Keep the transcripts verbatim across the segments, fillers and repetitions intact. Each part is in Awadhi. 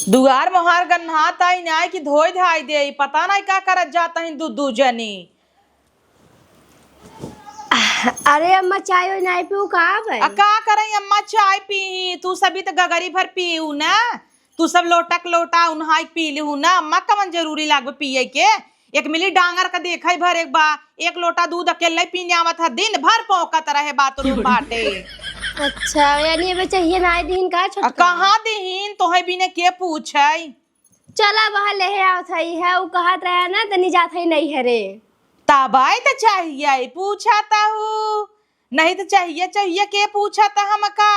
दुआर मोहार गन्हात आई नाई कि धोई धाई देई, पता नाई का करत जात हईं दू दू जनी। अरे अम्मा, चाय ओय नाई पीऊ का बे? आ का करई अम्मा, चाय पीही, तू सभी त गगरी भर पीऊ ना, तू सब लोटक लोटा उन्हाई पी लिहू ना। अम्मा कवन जरूरी लागबे पिए के? एक मिली डांगर का देखई भर एक बा, एक लोटा दूध अकेले पीने आवत ह, दिन भर पोंकत रहे बाथरूम बाटे। अच्छा, यानी अबे चाहिए नाई दिहिन का आ छोटका? कहाँ दिहिन, तोहे बिने के पूछई? चला बहा लेहे आवत हई है, उ कहत रहे ना तनी जात हई नैहरे। तबाई त चाहिए, पूछा त हूँ, नहीं त चाहिए, चाहिए के पूछा त हमका?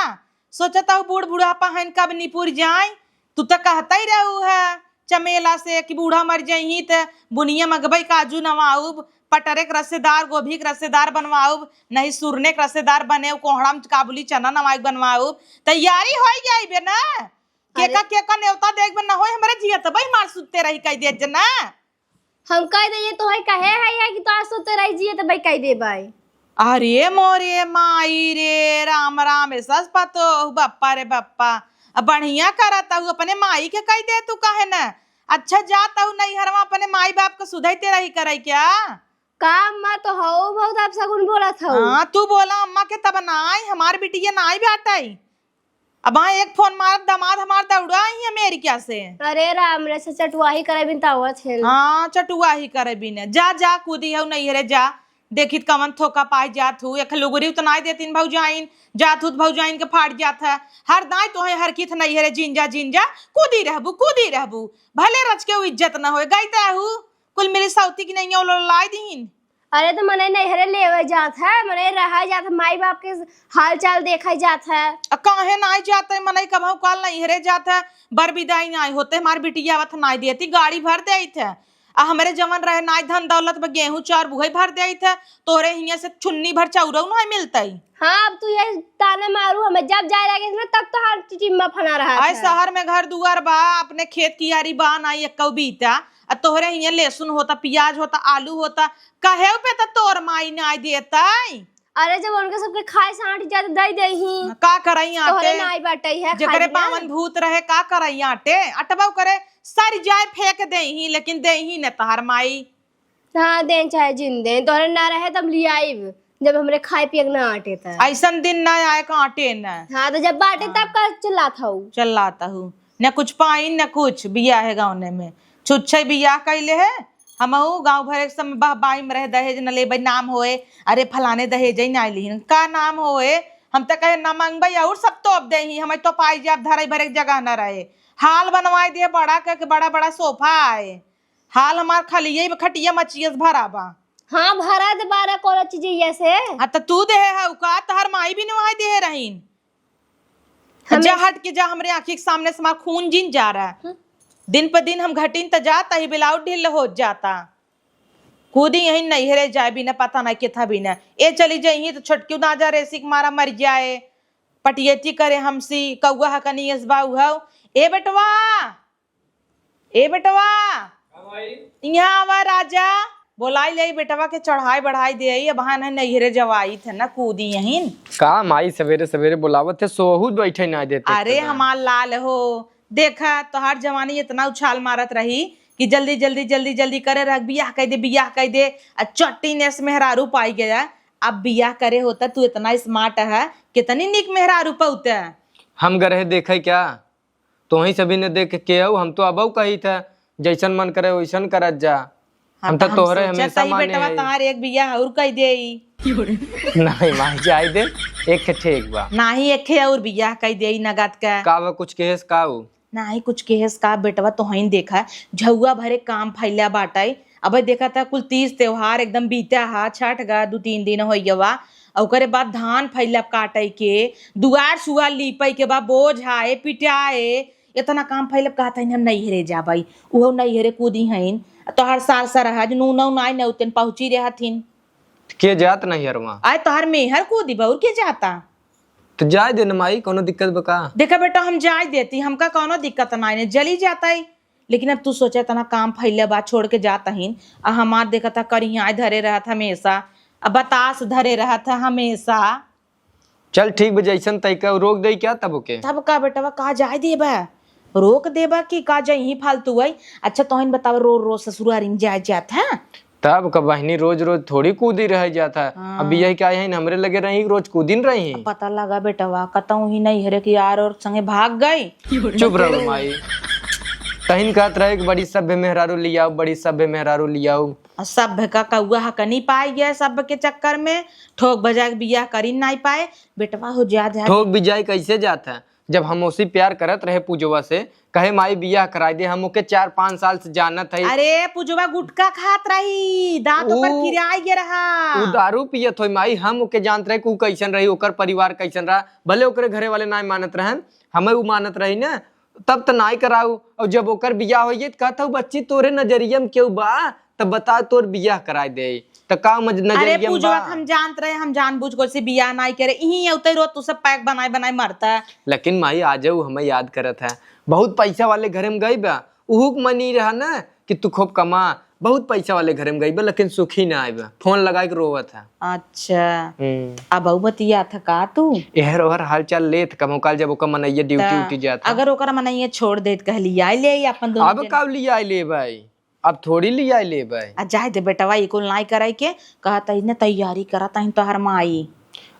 सोचत हूँ बूढ़ बुढ़ापा हन कब निपुर जाए। तू त कहत ही रहू है चमेला से कि बूढ़ा मर जइही त बुनिया मंगबई काजू नवाउब, पटरे के रसेदार, गोभी के रसेदार बनवाउब, नहीं सुरने के रसेदार बने, कोहड़ा में काबुली चना नवाई बनवाउब। तैयारी होई जाइबे ना। केका अरे। केका नेवता देख बे ना होई, हमरे जियत बई मार सुते रही कह दे जना। हम कह दे ये तोहे कहे है या कि तो आज सुते रही जियत बई कह दे बई। अरे मोरे माई रे, राम राम, ए सस पतोह, बप्पा रे बप्पा। अब बढ़िया करत हूँ, अपने माई के कह दे तू कहे न। अच्छा जात हूँ नैहरवा अपने माई बाप के सुधैते रही करे क्या? का अम्मा तो हऊ बहुत आप सगुन बोलत हऊ। हाँ, तू बोला अम्मा के तब नाई, हमार बिटिया नाई बाटई। अब हाँ एक फोन मारब, दामाद हमार दौड़ा ही अमेरिका से। अरे राम रे, से चटुआही करे बिन तावत है। हाँ, चटुआही करे बिन। जा, जा, कूदी हऊ नैहरे जा। देखित कवन थोका पाई जात हूँ। एक लुगरी उतनाई देतीन भौजाइन, जात हूँ त भौजाइन के फाट जात है। हर दाई तोहे हरकित नैहरे जिन जा, जिन जा, कूदी रहबू, कूदी रहबू। भले रच के उ इज्जत न होए, गई तय हूँ। कुल मेरी सौती की नहीं, ओलो लाई दीन। अरे तो मनई नैहरे लेवे जात है, मनई रहा जात है, माई बाप के हाल चाल देखा जात है। आ काहे नाई जात है मनई, कबहू काल नैहरे जात है, बर बिदाई नाई होते, हमार बिटिया आवत नाई देती, गाड़ी भर देत है। आ हमरे जवन रहे नाई धन दौलत बा, गेहूं चाउर बुहई भर देत है, तोरे हियां से छुन्नी भर चौरऊ नाई मिलतई। हाँ, अब तू ये ताने मारू, हमें जब जाए लगे ना तब तो हर टिटिम्मा फना रहा आए था। शहर में घर दुआर बा, अपने खेत कियारी बा नाई एक्कौ बीता, आ तोहरे हियां लहसुन होता, प्याज होता, आलू होता, कहेउ पे त तोर माई नाई देतई। अरे, जब उनके सबके खाए सांट जाए त दई देही। का करई तोहरे आटे? नाई बाटई है, जेकरे खाई ना। पावन भूत रहे, का करई आटे? अटबा करे, सर जाए फेंक देही, लेकिन देही न तोहर माई। हाँ, देन चाहे जिन देन, तोहरे ना रहे तब लियाइब, जब हमरे खाए पिए के ना आटे त। ऐसन दिन ना आए का आटे न। हाँ, तो जब बाटे हाँ। तब का चिल्लात हऊ? चिल्लात हऊ। न कुछ पाइन, न कुछ, बियाह है गाउने में। छुच्छे बियाह कइले है, हमहू गाँव भरे के समय बहबाई में रहे, दहेज न लेबै, नाम होए, अरे फलाने दहेज ही ना लिहिन, का नाम होए, हम त कहे ना मंगबै और सब तोप देही, हमें तो पाई जाब, धरे भरे के जगह न रहे, हाल बनवाए दिए बड़ा करके, बड़ा बड़ा सोफा आए, हाल हमार खलिए खटिया मचियस भरा बा। हाँ, भरा दे बारह कोनो चीज ये से। हाँ, त तू देहे हऊ का, तहर माई बिनवाई देहे रहीन। हमें जा हट के जा, हमरे आँखी के सामने से हमार खून जिन जा रहा है। हम्म। दिन प दिन हम घटिन त जाता ही, ब्लाउज ढील होत जाता। कूदी यहीं नैहरे जाए बिना पता ना किथा बिना। ए चली जइही त छोटकी ना जा रेसी के मारा मर जाए। पटियती करे हमसी, कौआ हकनी एस बाऊ हऊ। ए बेटवा, ए बेटवा, हाँ माई। इहाँ आवा राजा। बोलाई ले बेटवा के चढ़ाई बढ़ाई देई, अब हाँ नैहरे जवाई थे ना कूदी यहीं। का माई सवेरे सवेरे बोलावत है, सोहू बैठे ना देते अरे इतना। हमार लाल हो, देखा तोहार जवानी इतना उछाल मारत रही कि जल्दी जल्दी जल्दी जल्दी करे रह, बियाह कइ दे, बियाह कइ दे। आ चट्टी ने से मेहरारू पाई गया। अब बियाह करे होता तू इतना स्मार्ट है, कितनी निक मेहरारू पौते। हम गरहे देखे क्या? तोही सभी ने देख के केहू, हम तो अबऊ कही था, जैसन मन करे वैसन करत जा। हाँ, हम तो तो हम तोहरे सोचत हमेशा हई माने बेटवा हई। तोहार एक बियाह और कई देई। नहीं माई, जाए दे, एक ठे ठीक बा। नाही, एक ठे और बियाह कई देई नगद का। का बा, कुछ केहेस का ऊ? नाही, कुछ केहेस का बेटवा, तोहईन देखा, झउआ भरे काम फैला बाटई। अबे देखा था, कुल तीज त्योहार एकदम बीता हा, छठ गा दू तीन दिन होइया बा, आ ओकरे बाद धान फैलब काटे के, दुआर सुआर लीपे के बा, बोझाए, पिटाए, इतना काम फैलब कहत हईन हम नैहरे जाबई, उहो नैहरे कूदी हईन। तोहार सार सरहज नूनौ नाई नौतन पहुँची रहथिन। के जात नैहरवा? आए तोहार मेहर कूदी बा, और के जाता? तो जाए दे न माई, कोनो दिक्कत बा का? देखा बेटा, हम जाए देती, हमका कोनो दिक्कत नाई ने, जली जाता है। लेकिन अब तू सोचा, इतना काम फैले बा, छोड़ के जात हईन, आ हमार देखत ह करियाए धरे रहत हमेशा, आ बतास धरे रहत ह हमेशा। चल ठीक बा, जैसन तय का रोक दे क्या तब ओके? तब का बेटवा, का जाए देबा? रोक देबा कि का जाई ही फालतू आई? अच्छा, तोहिन बतावा, रो रो ससुरारी में जाए जात है? तब का बहिनी, रोज रोज थोड़ी कूदी रह जात है। हाँ। अब यही का है, हमरे लगे रही, रोज कूदिन रही। अब पता लगा बेटवा, कतहूँ ही नहीं हरे कि यार और संगे भाग गई। चुप रहो माई। तहिन कहत रहे कि बड़ी सभ्य मेहरारू लियाओ, बड़ी सभ्य मेहरारू लियाओ। आ सभ्य का कौआ हकनी पाई गया, सभ्य के चक्कर में ठोक बजा के बियाह करी नाई पाए। बेटवा हो जा, जा। ठोक बिजाई कैसे जात है? जब हम ओसी प्यार करत रहे पूजवा से, कहे, "माई, बियाह कराई दे, हम ओके चार पाँच साल से जानत हई।" अरे, पूजवा गुटखा खात रही, दांत ओकर ऊ, किराई गे रहा। ऊ दारू पियत होई माई, हम ओके जानत रहे कि ऊ कैसन रही, ओकर परिवार कैसन रहा। भले ओकरे घरे वाले नाय मानत रहन, हमें ऊ मानत रही ना, तब त नाय कराऊ। और जब ओकर बियाह होई त कहत हऊ, "बच्ची, तोरे नजरिया में केहू बा?" तब बता, तोर बियाह कराए दे। त का मज-, अरे नजरिया में पूजवा, बा? हम जानत रहे, हम जानबूझ के ओसे बियाह नाई करे। इहीं अउते रोज तू सब पैक बनाए बनाए मरता। लेकिन माई, आज ऊ हमें याद करत है। बहुत पैसा वाले घरे में गई बा, उहुक मनी रहा ना कि तू खूब कमा। बहुत पैसा वाले घरे में गई बा, लेकिन सुखी ना आए बा। फोन लगाए के रोवत है। अच्छा। हम्म। अब ऊ बतियात है का तू? एहर ओहर हाल चाल लेत, कबहुँ काल जब ओकर मनैया ड्यूटी त उटी जात है। अगर ओकर मनैया छोड़ देत, कहली, "आइ ले अपन दोनों अब जने।" का लिया ले भाई? अब थोड़ी लिया ले भाई। आ जाए दे बेटवा, ई कुल नाई कराई के, कहत ही न तैयारी करत ही तोहर माई।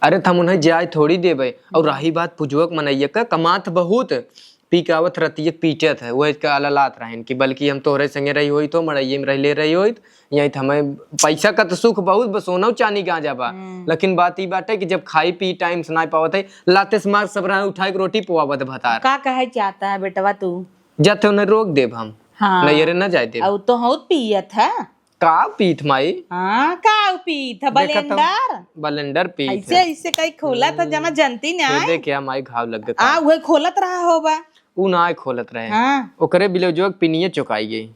अरे त हम उन्हें जाए थोड़ी देबे। और रही बात पुजवक मनैया का, कमात बहुत, पी के आवत रतिये पीटत है, वह का अललात रहन कि बल्कि हम तोहरे संगे रही होइत तो मड़ैये में रहले रही होइत, यहीं त हमें पैसा का त सुख बहुत बा, सोना चानी गांजा बा। हम्म। लेकिन बात ई बाटे कि जब खाई पी टाइम से नाई पावत है, लाते से मार सब रहे उठाए के रोटी पोआवत भतार। का कहे चाहता है बेटवा तू? जाते उन्हें रोक देब हम। हाँ। नैहरे न जाए देब। अउ तो हौत पियत है। का पीत माई? हाँ, का पीत है? देखत हूँ। बलेंडर? बलेंडर पीत ऐसे, है। ऐसे कई खोला तो जना हम्म। जनती ना ये आए। देख या माई घाव लग गया आ, का। उहे खोलत रहा होबा। उ ना आए खोलत रहे। हाँ। ओकरे ब्लाउजवा के पिनिये चुकाई गई।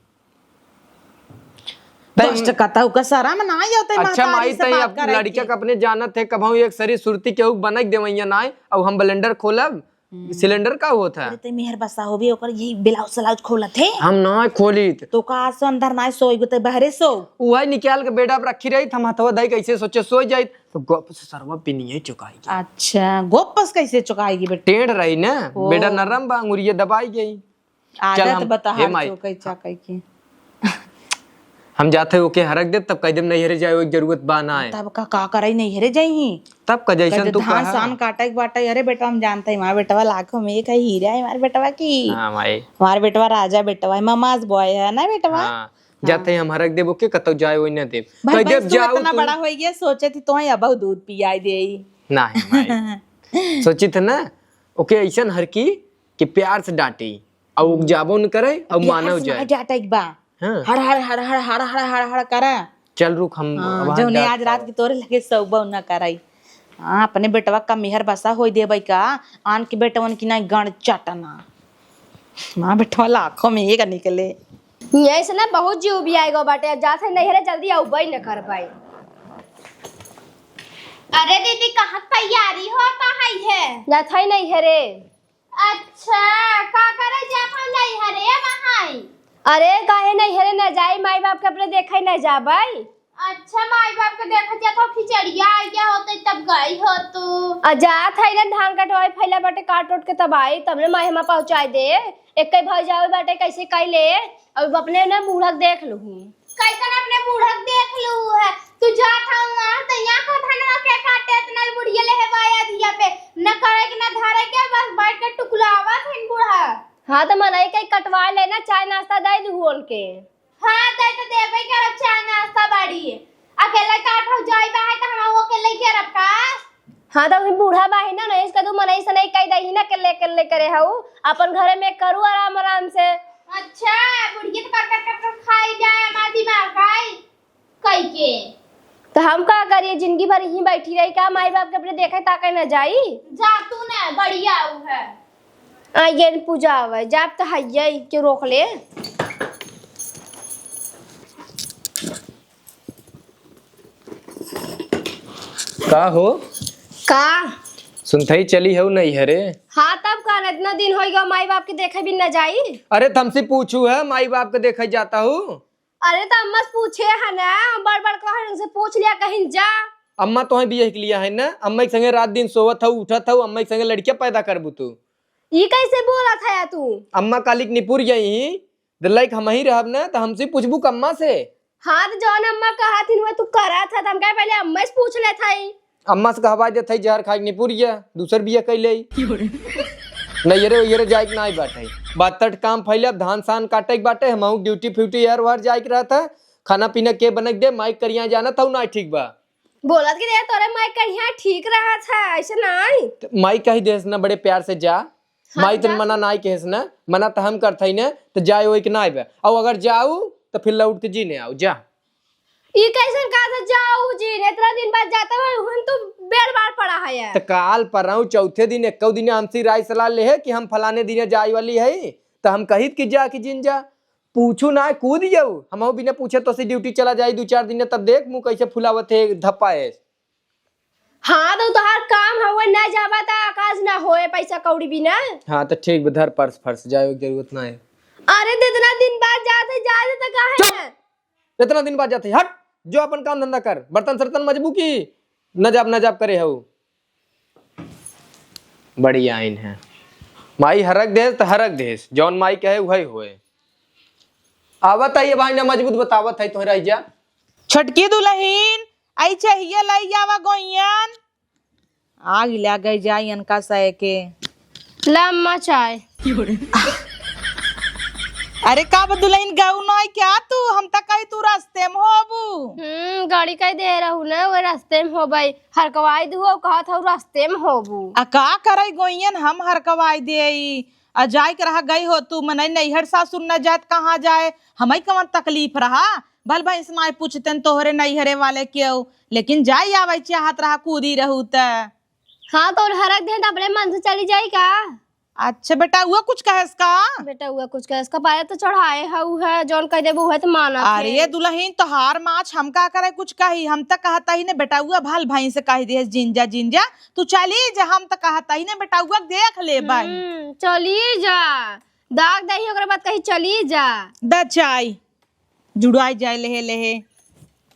दुष्ट कतहु का शरम ना आई होते अच्छा महतारी माई, से तई बात अब करे लड़का के। के अपने जानत है, कबहू एक सरी सुरती केहू बनक देवैया ना आए, अब हम बलेंडर खोलब। हम्म। सिलेंडर का होत है? अरे, ते मेहर बसा होबे, ओकर यही ब्लाउज सलाउज खोलत है। हम ना खोलित। तो का आसो अंदर ना सोई, गोते बहरे सो। उहे निकाल के बेड पर रखी रही, हम हथवा दाई कैसे सोचे सोई जाइत, तो गप से सरवा पिनिये चुकाई गई। अच्छा, गप से कैसे चुकाई गई बेटा? टेढ़ रही ना, ओ। बेड नरम बा, अंगुरिये दबाई गई। चल आदत हम, बता हे हार माई। चौकई चाकई की। हम जात है ओके हरक देब, तब कह देब नैहरे जाए, ओके जरूरत बा ना है। तब का, का करई नैहरे जाई ही? तब का जैसन कह दे तू धान कहा। सान काटे के बाटे, अरे बेटवा हम जानते हैं, हमार बेटवा लाखों में एक है, हीरा है हमार बेटवा की। हाँ माई। हमार बेटवा राजा बेटवा है, ममाज बॉय है ना बेटवा? हाँ। जाते हाँ। हैं हम हरक देब ओके, कतौ जाए ओई ना देब। भाई, कह देब बस तू जाओ इतना तू। बड़ा हो गया, सोचे थी तो अब दूध पियाई दे। नहीं माई। सोची थे ना, ओके ऐसन हरकी कि प्यार से डांटी। अउ उपजाबो न करे, अउ मानव जाए। डाटा एक बा। हाँ। हड़, हड़, हड़, हड़ करा। चल रुक, हम हाँ, वहाँ जौने डांट आज रात पाओ। की तोरे लगे सौबो न कराई। हाँ, अपने बेटवा का मेहर बसा होई देबै का, आन के बेटवन की ना गण चटना। माँ बेटवा लाखों में एक निकले। यही से ना बहुत जीव भी आएगा बाटे, अब जात है नैहरे जल्दी आउबे न करबै। अरे दीदी, कहाँ तैयारी होता है ये? जात है नैहरे। अच्छा, का करे जात हो नैहरे बहाई? अरे, काहे नैहरे न जाई, माई बाप के अपने देखे न जाबई। अच्छा, माई बाप के देखे जात हो, खिचड़िया आ गया होते तब गई हो तू। आ जात है ना, धान कटवाई फैला बाटे, काट उट के तब आई, तब ने माई हमा पहुँचाई दे। एक कई भौजाई बाटे, कैसे कैले, अब अपने ना बूढ़ा के देख लूही। कैसन अपने बूढ़ा के देख लू है? तू जात हऊ वहाँ, तो यहाँ का धनवा के काटे, इतना बुढ़िया ले है बाया धिया पे, न करे के, न धरे के, बस बैठ के टुकलावत हन बूढ़ा। हाँ, तो मनई के कटवा लेना, चाय नाश्ता दे दू उनके। हाँ, दे तो देबे करब चाय नाश्ता बाड़ी। अकेले का भौजाई बा है, तो हम वो अकेले के रखा। हाँ, तो वही बूढ़ा बा है ना, नहीं इसका तू मनई से नहीं कह दही ना, अकेले अकेले करे हऊ, अपन घरे में करू आराम आराम से। अच्छा, बुढ़िया तो कर कर कर कर खाई जाए, हमार दिमाग खाई कई के। तो हम का करिए, जिंदगी भर यहीं बैठी रही का? माई बाप के अपने देखे ताके न जाई? जा तू ना, बढ़िया ऊ है। आ, ये पूजा आवे, जाब तो हइये के रोक ले। का हो? का? सुनथई चली हऊ नैहरे? हाँ, तब का, इतना दिन होई गवा माई बाप के देखे भी न जाई। अरे, त हमसे पूछू है, माई बाप के देखे जाता हूँ? अरे, त अम्मा से पूछे है ना, बड़ बड़ कहे, उनसे पूछ लिया कहीं जा। अम्मा तोहे बियाह के लिया है ना, अम्मा के संगे रात दिन सोवत हऊ, उठत हऊ, अम्मा के संगे लड़किया पैदा करबू तू। ई कैसे बोलत है तू? अम्मा कालिक निपुर गई ही, द लाइक हम ही रहब ना, त हमसे पूछबू क अम्मा से? हाँ, त जौन अम्मा कहत हिन, वह तू करत है, त हम कहे पहले अम्मा से पूछ लेत हई। अम्मा से कहवा देत हई, जहर खाइक निपुर गया, दूसर बिया कैले ही। नहीं, ये रे, ये रे, जाइक नाई बाटे। बातट काम फैले, अब धान सान काटे के बाटे, हमहू ड्यूटी फ्यूटी यार वार जाइक रहत है, खाना पीना के बनक दे, माइक करिया जाना था, ना ठीक बा। बोलत कि दे तोरे माई कहिया ठीक रहत है, ऐसे नाई। त माई कही देस ना बड़े प्यार से, "जा।" हाँ, माई तन जा। मना नाई कहेस ना, मना त हम करत हई ना, त जाए ओए के नाई बे। अउ अगर जाऊ, त फिर लौट के जीने आऊ, जा। ई कैसन कहा था, "जाऊ जीने"? इतना दिन बाद जाता है, हम तो बेड़ बार पड़ा है यार। त काल परऊ चौथे दिन, एक्कौ दिन हमसे राय सलाह लेहे कि हम फलाने दिन जाए वाली है, त हम कहित कि जा कि जिन जा। पूछू ना, कूद जाऊ। हमहू बिना पूछे तो से ड्यूटी चला जाई दू चार दिन, तब देख मुँह कैसे फुलावत है, धप्पा है। हाँ, तो तोहार काम हवे, ना जाबा त काज ना होए, पैसा कौड़ी बिना। हाँ, तो ठीक बा, धर पर्स फर्स, जाए के जरूरत ना है। अरे, तो इतना दिन बाद जाते, जाते तो काहे चुप! ना? इतना दिन बाद जाते, हट, जो अपन काम धंधा कर, बर्तन सर्तन मजबू की, न जाब, न जाब करे हऊ। बड़ी आइन है। माई हरक देस त हरक देस, जौन माई कहे उहई होए। आवत है ये भाई ना मजबूत बतावत है तोहरा इजा। छोटकी दुलहिन, आई चाहिए लई जावा गोइयन। आग लग गई जाई इनका सय के। ला अम्मा चाय। अरे का बा दुलहिन गऊ नाई क्या तू? हम त कही तू रस्ते में होबू। हम्म, गाड़ी कई दे रहू ना, वो रस्ते में होबई। हरकवाई दुहो कहत हऊ रस्ते में होबू। आ का करई गोइयन हम हरकवाई देई। आ जाए के रहा गई हो तू, मनई नैहर सासुर न जात कहाँ जाए, हमई कवन तकलीफ रहा। भल भैंस नाई पूछतेन तोहरे नैहरे वाले केऊ, लेकिन जाई आवई चाहत रहा कूदी रहू त। हाँ, तो हरक देन त अपने मन से चली जाई का? अच्छा बेटा, उआ कुछ कहेस का? बेटा, उआ कुछ कहेस का? पारे तो चढ़ाए हऊ है, जौन कह देबू है तो मानत अरे है। ये दुलहिन, तोहार माछ हम का करे कुछ कही? हम त कहत ही ने बेटा, उआ भल भाई से कह दिए, "जिन जा, जिन जा, तू चली जा।" हम त कहत ही ने बेटा, उआ देख लेबई। हम्म, चली जा, दाग दही, ओकरे बाद कही, "चली जा।" द चाय। जुड़ाई जाए लेहे लेहे।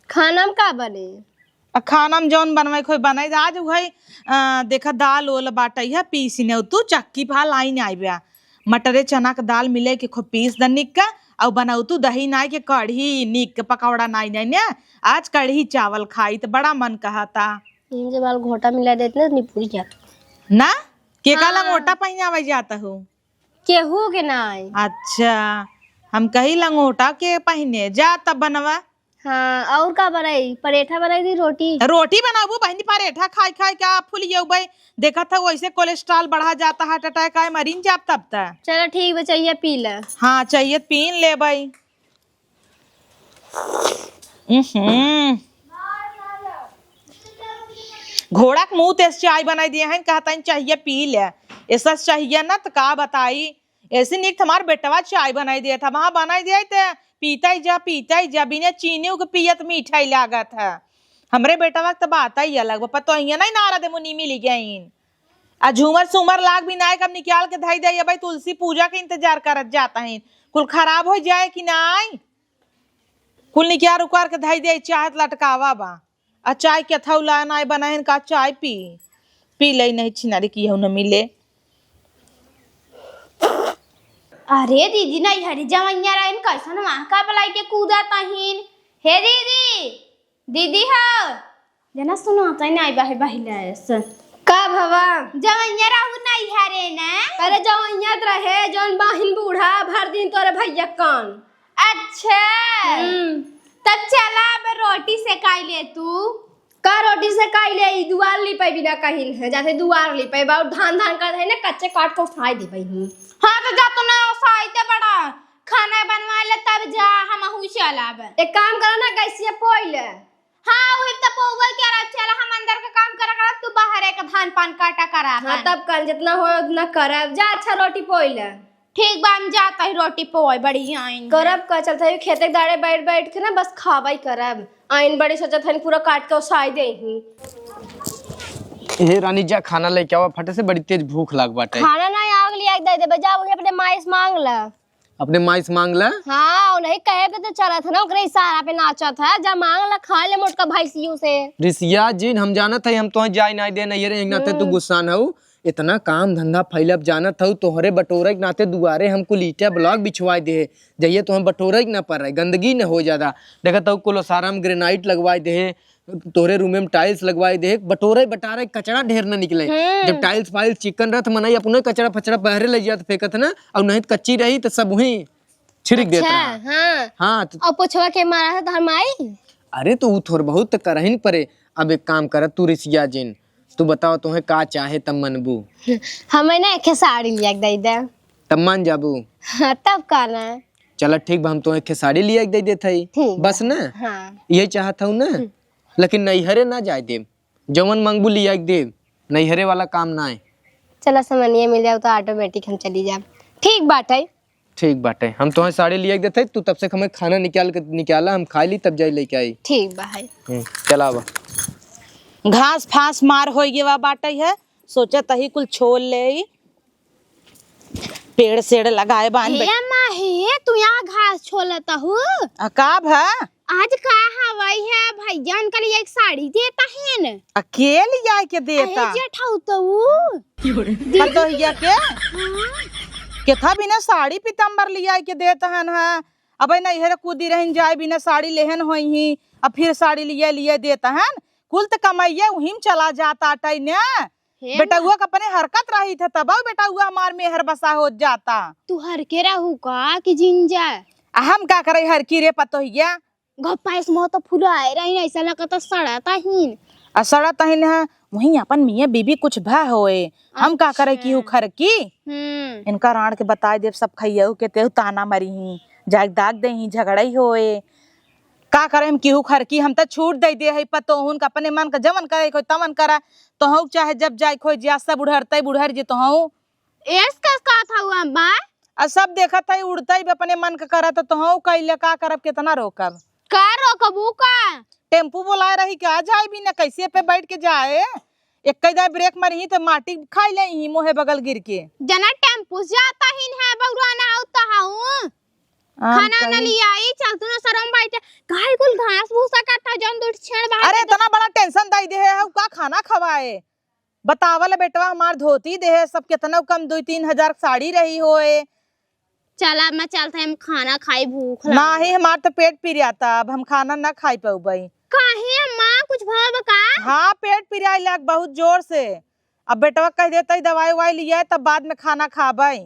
खाना में का बने? आ खाना में जौन बनवाई खोई बनाई। आज उहई, अ, देखा दाल ओल बाटई है, पीसिने तू चक्की पा लाइन आइबे। मटरे चना के दाल मिले के खूब पीस द निक का, अउ बनाऊ तू दही नाई के कढ़ी निक के पकौड़ा नाई नाई ने। आज कढ़ी चावल खाई त बड़ा मन कहता। इनके बाल घोटा मिला देते ना, निपुरी जात। ना? के का हाँ। लंगोटा पहिनावे जात हो? केहू के नाई। अच्छा, हम कही लंगोटा के पहिने। जा तब बनवा। हाँ, और का बनाई? परेठा बनाई दी, रोटी? रोटी बनाबू बहिनी, परेठा खाई खाई का फूल गई। देखत हऊ वैसे कोलेस्ट्रॉल बढ़ा जाता, हार्ट अटैक आए, मरीन जाब तब त। चलो ठीक बा, चाहिए पी ले। हाँ, चाहिए पीन लेबई। उहुं। घोड़ा के मुंह तेस चाय बनाई दिए हैं, कहता है चाहिए पी ले। ऐसा चाहिए ना त का बताई, ऐसे निक हमार बेटवा चाय बनाई दिया था, वहाँ बनाई दिया त पीता ही जा, पीता ही जा, बिना चीनी के पियत मीठा ही लागत है। हमरे बेटवा के त बात ही अलग बा, पतोहिया नहीं नारद मुनि मिली गईन। आ झूमर सूमर लाग भी नाई, कब निकाल के धई दे, अबे तुलसी पूजा के इंतजार करत जात हैं। कुल खराब हो जाए कि नाई? कुल निकाल उकार के धई दे, चाहत लटकावा बा। आ चाय के अथऊ लाए नाई बनाइन का चाय पी? पी ले नहीं छिनारी की हऊ न मिले। अरे दीदी, नहीं हरी जवैया रहिन, कैसन वहाँ का पलाई के कूदा तहीन? हे दीदी, दीदी हो, जना सुनो, तै नाई बाहे बहिलस। का भवा? जवैया रहू नैहरे ना? अरे जवैया त रहे, जौन बाहिन बूढ़ा, भर दिन तोरे भैया कान। अच्छा। हम्म। तब चला, अब रोटी सेकाई ले तू। का रोटी सेकाई ले? ई दुआर लिपाई बिना कहिन है, जाते दुआर लिपाई बा, और धान धान कर है ना, कच्चे काट के उठाई देबई हूँ। हाँ, तो जा तू ना उठाई दे बड़ा, खाना बनवा ले तब जा, हम हुई चलाब। एक काम करो ना, गैसिया पोई ले। हाँ, वही तो पौवा के रहा, चला हम अंदर का काम करा करा, तू बाहर एक धान पान काटा करा हाँ, अपन। तब कर, जितना हो उतना करब। जा, अच्छा रोटी पोई ले। ठीक बा, हम जात ही रोटी पोए, बड़ी आइन। करब का चलत है, खेते के दाड़े बैठ बैठ के ना बस खाबई करब। आइन बड़ी सोचत हन पूरा काट के उसाई दे ही। हे रानी, जा खाना लेके आवा फटे से, बड़ी तेज भूख लाग बाटे। खाना ना आग लिया के दे देबे, जा वही अपने माई से मांग ला। अपने माई से मांग ला? हाँ, उन्हीं कहे पे तो चलत है ना, ओकरे इशारा पे नाचत है, जा मांग ला, खा ले मोटका भैंसियों से। रिसिया जिन, हम जानत है, हम तोहे जाए नाई दे, नहीं रे, एक नाते तू हम्म। गुस्सान हऊ। इतना काम धंधा फैलब जानत हऊ, तोहरे बटोरे के नाते दुआरे हम कुल ईंटा block बिछवाए देहे, जहिये तोहरे बटोरे के ना पड़ रहे, गंदगी न हो ज्यादा। देखत हऊ कुल ओसारा में granite लगवाए देहे, तोहरे room में tiles लगवाए देहे, बटोरे बटारे कचरा ढेर न निकले। हम्म। जब tiles फाइल्स चिकन रहत मनई अपने कचरा फचरा बहरे ले जात फेंकत ना, और नहीं तो कच्ची रही तो सब वहीं छिड़क देत अच्छा, रहा। हाँ। हाँ, तो और पोछवा के मारा है तोहर माई? अरे तो ऊ थोड़ बहुत तो करहिन परे। अब एक काम कर, तू रिसिया जिन, तू बताओ तोहे का चाहे तब मनबू? हमें ना एक साड़ी लिया के दे दे। तब मान जाबू? हाँ, तब का ना। चला ठीक बा, हम तोहे एक साड़ी लिया के दे देत हई। ठीक बा। बस ना? हाँ। यही चाहत हऊ ना? हम्म। लेकिन नैहरे ना जाए देब, जवन मंगबू लिया के देब, नैहरे वाला काम ना है। चला समनिया मिल जाओ तो automatic हम चली जाब। ठीक बाटे। ठीक बाटे, हम तोहे साड़ी लिया के देते, तू तब से हमें खाना निकाल के निकाला, हम खा ली तब जाई लेके आई। ठीक बा है। हम्म, चला आवा। घास फास मार होई गवा बाटे है, सोचत ही कुल छोल ले, पेड़ सेड़ लगाए बान हे बे- माही, तू यहाँ घास छोलत हू? आ, का भा? आज का हवाई है भैया, उनका लिए एक साड़ी देता है न। अकेले आए के देता? अरे जेठाऊ तो ऊ। पतोहिया के? हाँ। केथा बिना साड़ी पीताम्बर लिया के देत हन हा। अबे नैहर कूदी रहन जाए बिना साड़ी लेहन होई ही, अब फिर साड़ी लिया लिया देत हन। कुल त कमाइया उही में चला जाता अटई ने। हे बेटउआ का अपने हरकत रही था तब बेटउआ हमार मेहर बसा होत जाता। तू हर के रहू का कि जिंजा? आ हम का करे हर की रे पतोहिया? गप्पा इस मुँह तो फुलाए रही, ऐसा लगता सड़ा ताहीन। आ सड़ा ताहीन है, वहीं अपन मियाँ बीबी कुछ भा होए। हम का करे अच्छा। की उखर की? हम्म। इनका राण के बताए देब सब खैयऊ के तेहू ताना मरी ही, जाए दाग दे ही, झगड़ई होए। का करे हम केहू खर की, हम त छूट दे दे है पतोहुन का, अपने मन का जवन करे कोई तवन करा, तोहू चाहे जब जाए खोई जा, सब उड़रते बुढ़र जे तोहू। एस कस का था हुआ बा? आ सब देखत है उड़ते ही अपने मन का करा, तो तोहू कैले का करब, कितना रोकब? का रोकबू का? टेम्पू बोलाए रही का, जाए भी ना, कैसे पे बैठ के जाए? एक कई दाए ब्रेक मारी ही तो माटी खाई ले ही मोहे बगल गिर के। जना टेम्पू से जाता ही है बउरा ना होता हूँ। आम खाना ना कहीं लियाई, चल तू ना सरम बैठे। काहे कुल घास भूसा का था जौन दूर छेड़ बाहर अरे के इतना बड़ा टेंशन दई दे है, का खाना खवाए? बतावल बेटवा हमार धोती दे है, सब कितना कम दुई तीन हजार साड़ी रही होए। चला, मैं चलत है, हम खाना खाई, भूख लगा। नाही, हमार तो पेट पिरियाता, अब हम खाना ना खाई पउबई। काहे अम्मा, कुछ भवा बा का? हाँ, पेट पिरियाई लाग बहुत जोर से। अब बेटवा कह देता ही दवाई उवाई लिया, तब बाद में खाना खाबई।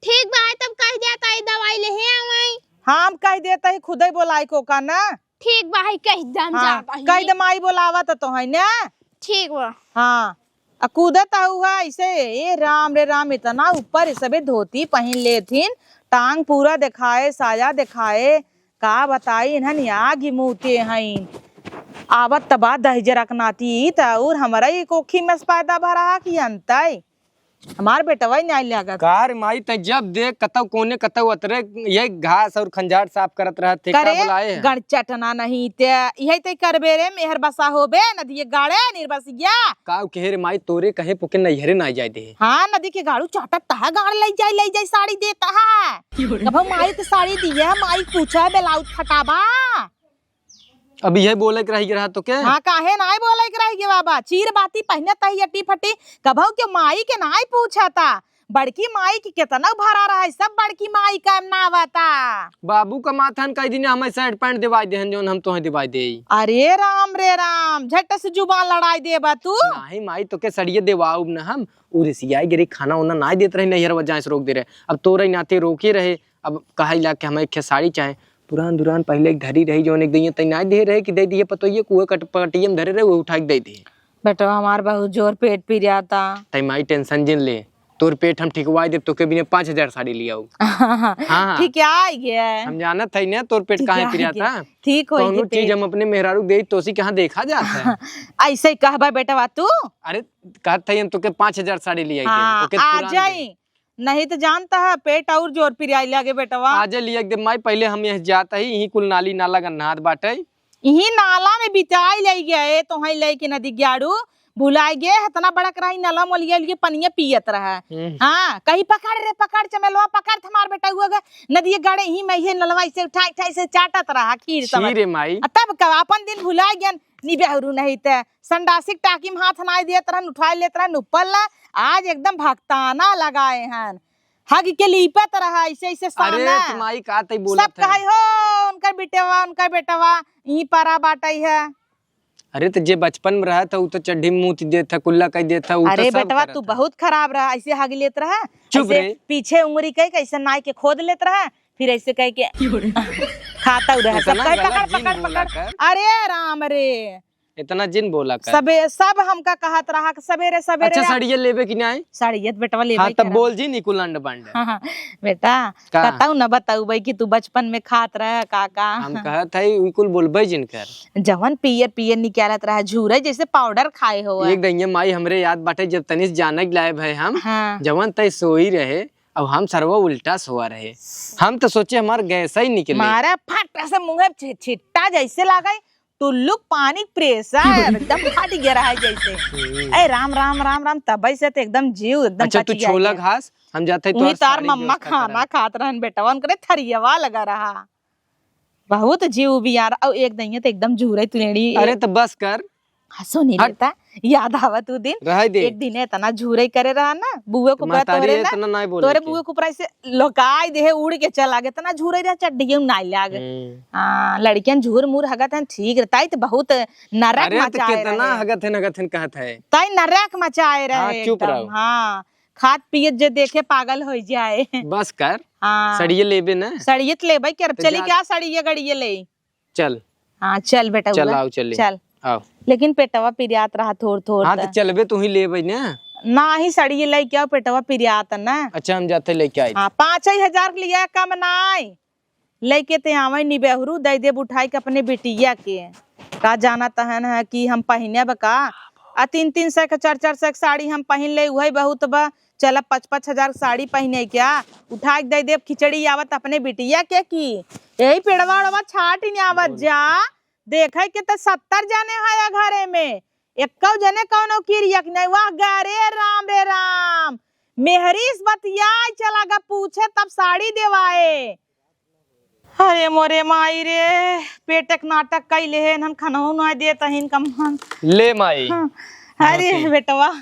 ठीक बा, तब कह देता ही दवाई ले हे आवई। हाँ, हम कह देता ही खुदई बोलाई को का ना। ठीक बा, है कह दम हाँ, जाता ही। कह दे माई बोलावा तो, तो है ना। ठीक बा। हाँ। आ कूदत हऊ है ऐसे, ए राम रे राम, इतना ऊपर, ई सबे धोती पहिन लेथिन, टांग पूरा देखाए, साया देखाए, का बताई इन्हन आग ही मुँहते हईन। आवत त बा दहिजरा के नाती, त और हमरा ही कोखी में से पैदा भरा कि अंतई। हमार बेटवा ही नाई लागत। का रे माई, तै जब देख कतौ कोने कतौ अतरे, ये घास और खंजाट साफ करत रहत थे, का करे, बोलाए हैं? गड़ चटना नहीं ते, यही ते करबे रे, मेहर बसा होबे, नदिये गाड़े, निर्बसिया। का कहे रे माई, तोरे कहे पुके नैहरे ना जाए दे। हाँ, नदी के गाड़ू चाटत तहा, गाड़ ले जाए, ले जाए, साड़ी देता है। कभो माई तो साड़ी दिए, माई पूछा, ब्लाउज फटाबा। अब यह बोले के रह गया तो के? हाँ, काहे नाई बोले के रह गया बाबा? चीर बाती पहिने तही अटी फटी, कभो के माई के नाई पूछा था। बड़की माई के केतना भरा रहा है, सब बड़की माई का नाव आता। बाबू का माथन कई दिन हमें शर्ट पैंट दिवाई देहन, जौन हम तोहे दिवाई देई। अरे राम रे राम, झट से जुबान लड़ाई देबा तू। नाही माई, तो के सड़िए देवाउब न हम, उ रिसियाई गिरी, खाना उना नाई देत रहे, नैहर वजाए से रोक दे रहे। अब तोरे नाते रोके रहे, अब कहा इला के हमें एक ठे साड़ी चाहे। पुरान दुरान पहले एक धरी रही, जौन एक दइया तैनाई दे रहे कि दे दिए पतोइये, कुए कट-, पटिया में धरे रहे, वो उठा के दे दिए। बेटवा, हमार बहुत जोर पेट पिराता। तै माई टेंशन जिन ले, तोर पेट हम ठिकवाई देब, तोके बिने पाँच हजार साड़ी लियाऊ। हाँ, हाँ। ठीक है, आई गया। हम जानत है ना तोर पेट ठीक काहे है, आई पिराता। गया। ठीक होई कौनो के चीज पेट। हम अपने मेहरारू देई, तोसी कहाँ देखा जात है? ऐसे ही कहबा बेटवा तू। अरे, कहत है हम तोके पाँच हजार साड़ी लियाई देब, हाँ, ओके आ पुरान जाई। दे। नहीं तो जानता है, पेट और जोर पिराई लागे बेटवा। आजे लिया के दे माई, पहले हम यह जात ही, यही कुल नाली नाला गन्हात बाटे। यही नाला में बिताई ले गए, तो है लेके नदी ग्याड़ू, भुलाई गए, इतना बड़ा कराही नलवा मोलिया लिए पनिया पियत रहा। हम्म। हाँ, कहीं पकड़ रे, पकड़ चमेलवा, पकड़ हमार बेटा हुआ गे, नदी गाड़े ही में ये नलवा इसे उठाई, उठाई से चाटत रहा, खीर छी समझ। रे माई। आ तब का अपन दिन भुलाई गए, निबेहरू नहीं ते। संडासी के टाकी में हाथ नाई देत रहन, उठाई लेत रहन ऊपर ला। आज एकदम भक्ताना लगाए हन। हग के लीपत रहा, ऐसे, ऐसे अरे, साना। त माई का तई बोलत सब है? कहै हो, "उनकर बेटवा, उनकर बेटवा, ई पारा बाटै है।" अरे, त जे बचपन में रहत है, उ त चड्ढी में मूत देत है, कुल्ला कइ देत है, उ त अरे सब बेटवा, करत तू है। बहुत खराब रहा, ऐसे हग लेत रहा, चुप ऐसे रे। पीछे उंगरी कइ के ऐसे नाई के खोद लेत रहा, फिर ऐसे कइ के क्यों रे? खाता उ रहा, सब इतना कहे, गलत "पकड़, जिन पकड़, बोला पकड़।" कर। अरे राम रे। इतना जिन बोला कर। सबे-, सब हमका कहत रहा कि सबेरे, सबेरे अच्छा, आ- साड़िया लेबे कि नाई? साड़िया त बेटवा लेबे हाँ, तब करब। बोल जी, निकुल अंड बंड। हाँ, हाँ, बेटा, का? कतऊ न बतउबे कि तू बचपन में खात रहे, का, का। हम कहत हई, उ कुल बोलबे जिन कर। जवन पियर, पियर निकालत रहा, झूरे जैसे पाउडर खाए हो। एक दइया माई, हमरे याद बाटे, जब तनिस जाने के लाए भए हम, हाँ। जवन तय सोई रहे, अब हम सरवा उल्टा सोआ रहे। हम तो सोचे हमार गैस ही निकले। मारा फट से मुँहे छि-, छिट्टा जैसे लागे, टुल्लुक पानी प्रेशर एकदम फट गया रहा है जैसे। हम्म। ए राम, राम, राम, राम, तबे से तो एकदम जीव एकदम अच्छा, तू कचिया छोला गया। घास, हम जाते हैं उही तोहार तार साड़ी मम्मा व्यवस्था खाना करब। खात रहन बेटवा, उनकरे थरियवा लगा रहा। बहुत जीव उबियार, और एक दइया तो एकदम झूरे तुलेड़ी। अरे तो बस कर। हाँ, सुनी हट। लेता, याद आवत उ दिन। रहे दे। एक दिन इतना झूरे करे रहा ना, बुआ तो को परा महतारी तोरे ना, इतना नाई बोले तोरे के। बुआ को परा से लोकाई देहे उड़ के चला गया, इतना झूरे रहा चड्ढियों में नाई लाग। हम्म। हाँ, लड़कियन झूर मूर हगत हैं, ठीक रहता है, तो बहुत नरक अरे, तो मचाए कितना रहे। हगत हैं, हगत हैं कहत है। ताई नरक मचाए रहे हाँ, चुप एकदम, रहो। हाँ, खात पियत जे देखे पागल हो जाए। बस कर, हाँ। सड़िए लेबे ना। सड़िए त लेबे, के अब तो चली जा। क्या सड़िए गड़िए ले? चल। हाँ, चल बेटा, चल, हुआ। आओ, चले। चल। आओ। लेकिन पेटवा पिरियात रहा थोड़, थोड़ हाँ, त। तो चलबे, तू ही लेबे ना। ना ही सड़िए लेके आओ, पेटवा पिरियात ना। अच्छा, हम जाते लेके आई। हाँ, पाँच ही हजार के लिए कम नाई। लेके ते आवे निबेहरू, दे देब उठाई के अपने बिटिया के। का जाना तहन है कि हम पहिने बा का? आ तीन तीन सौ के, चार चार सौ के साड़ी हम पहिन ले, उहे बहुत बा। चल, अब पाँच पाँच हजार के साड़ी पहिने क्या? उठा के दे देब खिचड़ी आवत अपने बिटिया के की। यही पेड़वा ओड़वा छाट ही आवत जा। देखे के त सत्तर जने है घरे में, एक्को जने कौनो किरिया के नहीं। वाह गा रे राम रे राम, मेहरी से बतियाए चला गा पूछे तब साड़ी देवाए। अरे मोरे माई रे, पेटक नाटक कइले हे, इन्हन खनहु नाय देत अहिन कम हम। ले माई। हाँ। अरे हाँ, बेटवा,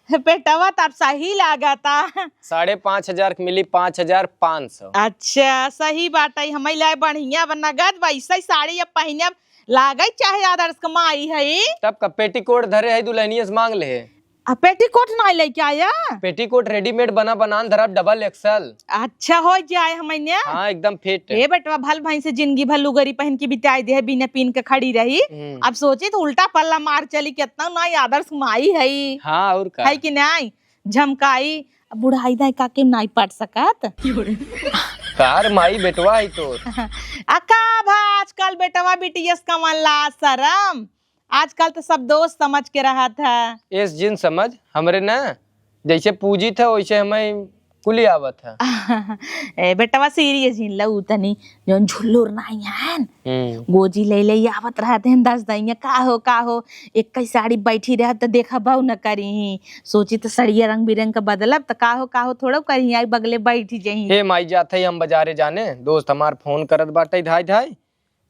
पेटवा त अब सही लागता। साढ़े पाँच हजार के मिली पाँच हजार पाँच सौ। अच्छा, सही बात है, हमई लाए बढ़िया बा, नगद बा, ऐसे ही साड़ी अब पहिने अब लागे चाहे आदर्श के माई है। तब का पेटीकोट धरे है, दुल्हनिया से मांग ले। आ पेटीकोट नाई लेके आया? पेटीकोट रेडीमेड बना, बनान धरब, डबल एक्सल। अच्छा हो जाए हमने। हाँ, एकदम फिट। ए बेटवा, भल भैंस से जिंदगी भर लुगरी पहन के बिताई दे, बिना पीन के खड़ी रही। हम्म। अब सोची तो उल्टा पल्ला मार चली, कितना नाई आदर्श माई है। हाँ, और का? है कि नाई? झमकाई, अब बुढ़ाई दाई काके नाई पाट सकत। कार माई बेटवा है तोर। आ का भा आजकल बेटवा बिटियस कमन ला शरम? आजकल त सब दोस्त समझ के रहत है। एस जिन समझ, हमरे ना, जैसे पूजित है, वैसे हमें कुली आवत है। ए, बेटवा सीरियस जिन लऊ तनी, जौन झुल्लुर नाई हन, हम्म। गोजी ले ले आवत रहत हैं, दस दइया, "का हो, का हो, एक ही साड़ी बैठी रहत त देखा बहु न करी ही।" सोची त सड़िया रंग बिरंग का बदलब, त "का हो, का हो, थोड़ा करी आई बगले बैठी जही।" हे माई, जात है हम बाजारे जाने, दोस्त हमार फोन करत बाटे धाई धाई।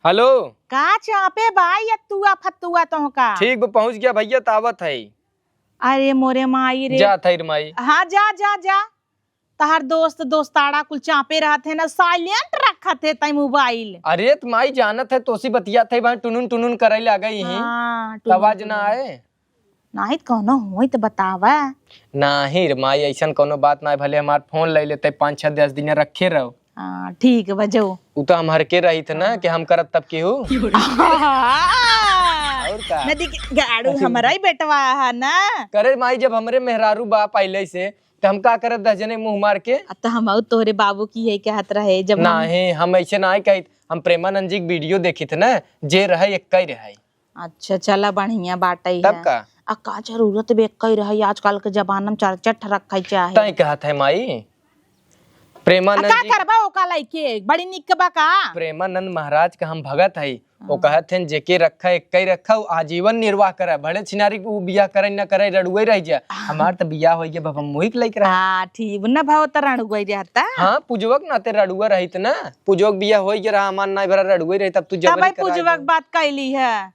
हेलो। का चापे बा या तुआ फतुआ तोहका? ठीक बा, पहुँच गया भैया, त आवत है। अरे मोरे माई रे। जात है रे माई। हाँ, जा, जा, जा। तहार दोस्त दोस्ताड़ा कुल चापे रहत है ना, साइलेंट रखत है तई मोबाइल। अरे त माई जानत है, तोसी बतियात है, भाई टुनुन टुनुन करे लागे ही। हाँ, त आवाज टुनुन ना टुनुन। आए। नाहीं त कौनो होई त बतावा। नाहीं रे माई, ऐसन कौनो बात ना है, भले हमार फोन ले लेते, पाँच छह दस दिन रखे रहो। हाँ, ठीक बा, जो। उ तो हम हर के रही थे ना हाँ। कि हम करब तब केहू। और का? नदी के गाड़ू अरे। हमरा ही बेटवा है ना। करे माई, जब हमरे मेहरारू बा पहले से, त हम का करब दस जने मुँह मार के? अब त हम आउ तोहरे बाबू की है कहत रहे, जब हम नाहीं, हम ऐसे ना कहित, हम प्रेमानंद जी के वीडियो देखित ना, जे रहे एक ही रहे। अच्छा, चला बढ़िया बाटे तब है। का? आ का जरूरत बे कई रहे, आजकल के जमाना में चार चार ठा रखे चाहे। तय कहत है माई, आ प्रेमानंद का जी करबा ओका लइके, बड़ी निक बा का? प्रेमानंद महाराज का हम भगत है, वो हाँ। कहत हैं जेके रखा एक ही रखा, वो आजीवन निर्वाह करे, भले छिनारी उ बियाह करे न करे, रड़ुए रह जा। हमार त बियाह हो गया, बाबा मुहिक लइके रहा। हाँ, ठीक न भाव त रड़ुए रहता। हाँ, पुजवक नाते रड़ुआ रहित ना, पुजवक बियाह हो गया रहा, हमार नाई भरा रड़ुए रही, तब तू तब जबरी भाई करा पुजवक दो। बात कैली है।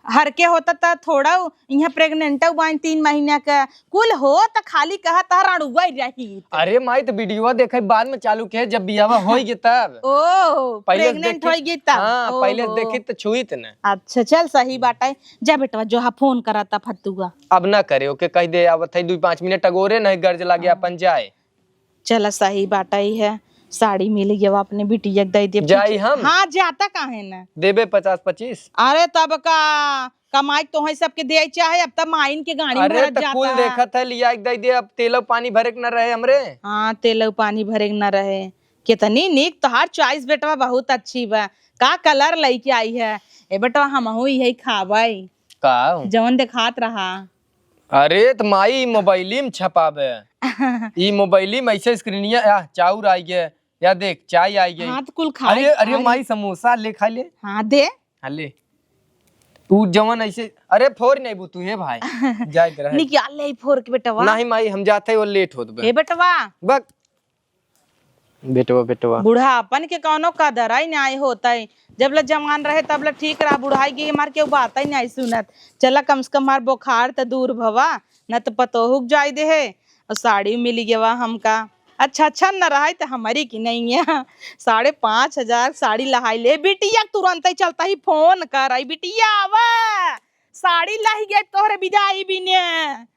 हर के होता त थोड़ा, इहाँ प्रेग्नेंट बाइन तीन महीना के, कुल हो त खाली कहा त रणुआ रही। अरे माई, त वीडियो देखे बाद में चालू के, जब बियाह होई गे तब। ओ, पहिले प्रेग्नेंट देखी-, होई गे तब। हाँ, पहिले ओहो। देखी त छुई त न। अच्छा, चल सही बात है। जा बेटवा, जो हा फोन करा था फतुआ। अब ना करे, ओके कह दे, अब थे दुई पाँच मिनट अगोरे नहीं गर्ज लागे, हाँ। अपन जाए। चला, सही बात आई है, साड़ी मिल गया, अपने बिटिया के दे दे। जाई हम? हाँ, जाता काहे न? देबे पचास पच्चीस। अरे तब का, कमाई तो है सबके दे चाहे, अब तब माइन के गाड़ी अरे भरत त जाता कुल है। देखत है, लिया के दे दे, अब तेलव पानी भरे के न रहे हमरे। हाँ, तेलव पानी भरे के न रहे। कितनी नीक तोहार चॉइस बेटवा, बहुत अच्छी बा। का कलर लइके आई है? ए बेटवा, हमहू यही खाबै। का? जवन देखात रहा। अरे त माई, ई मोबाइली में छपाबे। ई मोबाइली में ऐसे स्क्रीनिया, या चाउर आई गे, या देख, चाय आई गे। हाँ, त कुल खाए, अरे, अरे खाए। माई, समोसा ले, खा ले। हाँ, दे। हाँ, ले। तू जवन ऐसे, अरे, फोर नहीं बू तू, हे भाई। जाए के रहे। निकाल ले फोर के बेटवा। नहीं माई, हम जाते, वो लेट होत बे। हे बेटवा। बक। बेटवा, बेटवा। बुढ़ापन के कौनो कदर ही नाई होतई। जब ले जवान रहे, तब ले ठीक रहा। बुढ़ाई के हमार केहू बात ही नाई सुनत। चला, कम से कम हमार बुखार त दूर भवा, न त पतोहू के जाई दे है। और साड़ी मिली गवा हमका। अच्छा, अच्छा न रहा त हमारी की नहीं है। साढ़े पाँच हजार साड़ी लहाई ले। बिटिया तुरंत ही चलता ही फोन कर आई, बिटिया आवा, साड़ी लाही गए तोहरे बिदाई बिने।